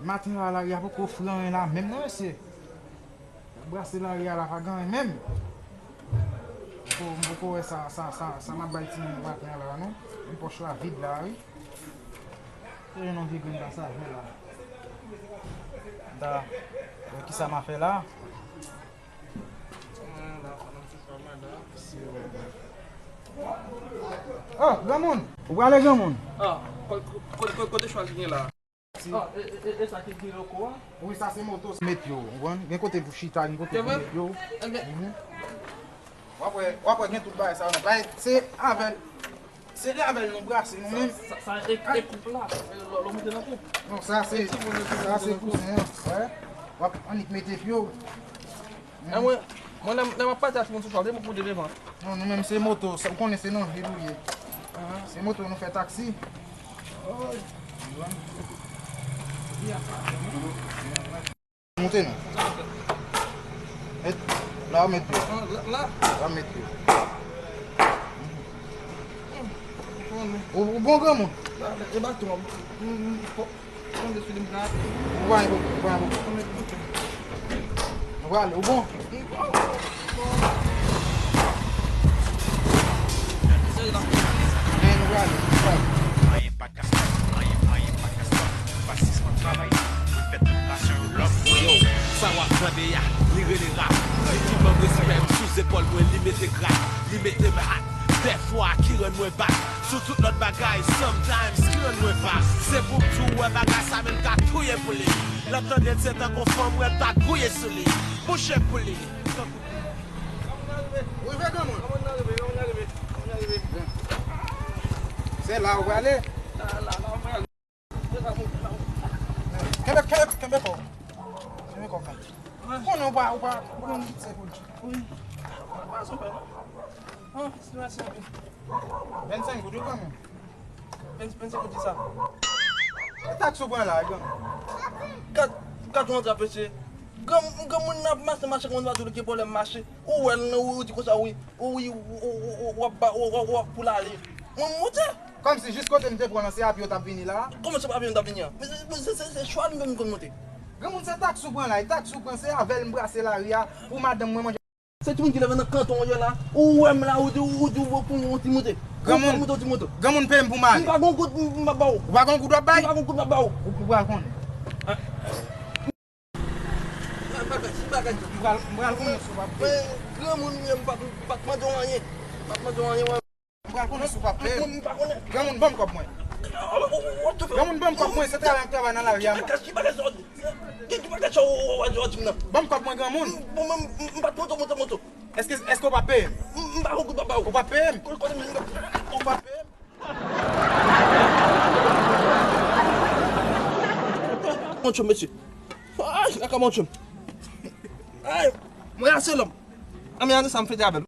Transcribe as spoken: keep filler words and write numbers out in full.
Maten la, lari a poko ofri anyen la menm non, mesye. Brase lari a la pa gen anyen menm. M poko, m poko wè sa, sa, sa, sa m ap bay timoun maten an la non. Menm pòch la vid la wi. Se yon vye grenn pasajè la. Da, bon, kisa m a fè la? Oh, granmoun! Ou prale, granmoun? Ah, ko-, ko-, ko-, kote chwal ki gen la? Ah, e, e, e, e sa ki, ki loko a? Wi, sa se moto. Met yo, ou konprann? Gen kote pou chita, gen kote pou met yo. Mhm. W ap wè, w ap wè gen tout bagay sa yo. Bagay, se avè l, se avè l nou brase, nou menm. Sa, sa, sa, e, e koup la. Lò, lò moute nan koup. Non, sa se, sa se kouzen an. Wè. W ap annik mete pye w. E mwen, mwen, lè, lè m ap pati ak moun sou chwal, se mwen k moute devan. Non, nou menm se moto, sa, ou konnen se nan vil ou ye. Se moto nou fè taksi. Moute non. Met, la w met yo. La, la. La w met yo. Ou, ou bon granmoun? E baton an. Tonbe sou li m la. Ou pa yon, ou pa yon. Ou prale, ou bon? Men nou prale, nou prale. Anyen pa ka stop, anyen, anyen pa ka stop. Pa sispann travay, fè tout nasyon yo love. Yo, sa w ap tande a, li rele rap. Li ki ban m respè, m sou zepòl mwen, li mete grap, li mete mat. Dèfwa ki rann mwen bak. Sou tout lòt bagay, sometimes, ki rann mwen pa. Se pou m tou wè bagay sa, men m ka touye pou li. Lè m tande l, se tankou fanm, wè m ta gouye sou li. Mouche pou li. Rive, granmoun. Se la ou prale? Kenbe, kenbe, kenbe kò w. Kenbe kò w, men. Konnen ou pa, ou pa, ou pa konn se pou l. Wi. Pa sou fè, non. Ah, mèsi anpil. Vennsenk goud, wi, kanmenm. Venn, vennsenk goud, di sa. E taks ou pran la, granmoun. Gad, gad yon trap, mesye. Gran, granmoun nan ap mache, mache, granmoun pa di w li gen pwoblèm mache. Ou wè l, ou, ou di konsa, wi. Ou, wi, ou, ou, ou, ou ap ba, ou, ou, ou ap pou l ale. Mwen, m monte. Kòmsi jis kote m te pran lan, se a pye w t ap vini la? Kòman se pa pye m t ap vini an? Men se, men se, se, se chwal mwen menm m konn monte. Granmoun, se taks ou pran la, e taks ou pran, se avè l m brase lari a pou madanm mwen manje. Se timoun ki leve nan kanton an ye la. Ou wè m la, ou di, ou di, ou pou yon ti moute. Granmoun, ou pou yon ti moute. Granmoun peye m pou m ale. M pa gon goud m, m ap ba w. Ou pa gon goud w ap bay? M pa gon goud m ap ba w. Ou, ou pral konnen. Ah. Bagay, ti bagay. M pral, m pral konnen si w p ap peye. Men, granmoun, m pa, m pa t mande w anyen. M pa t mande w anyen, wè. M pral konnen si w p ap peye. M, m pa konnen. Granmoun, ban m kòb mwen. Granmoun, ban m kòb mwen, se travay m ap travay nan lari a. Ki bagay, ki bagay sa w, w, w, w, w di m nan? Ban m kòb mwen, granmoun. Bon, mwen, m, m pa t monte, monte, monte. Èske, èske w p ap peye m? M, m pa gon goud m ap ba w. Ou p ap peye m? Kote, kote m, ou p ap peye m? Monchè, mesye. Ay, la ka monchè. Ay, mwen ase lòm. Anmèyade sa m fete avè l.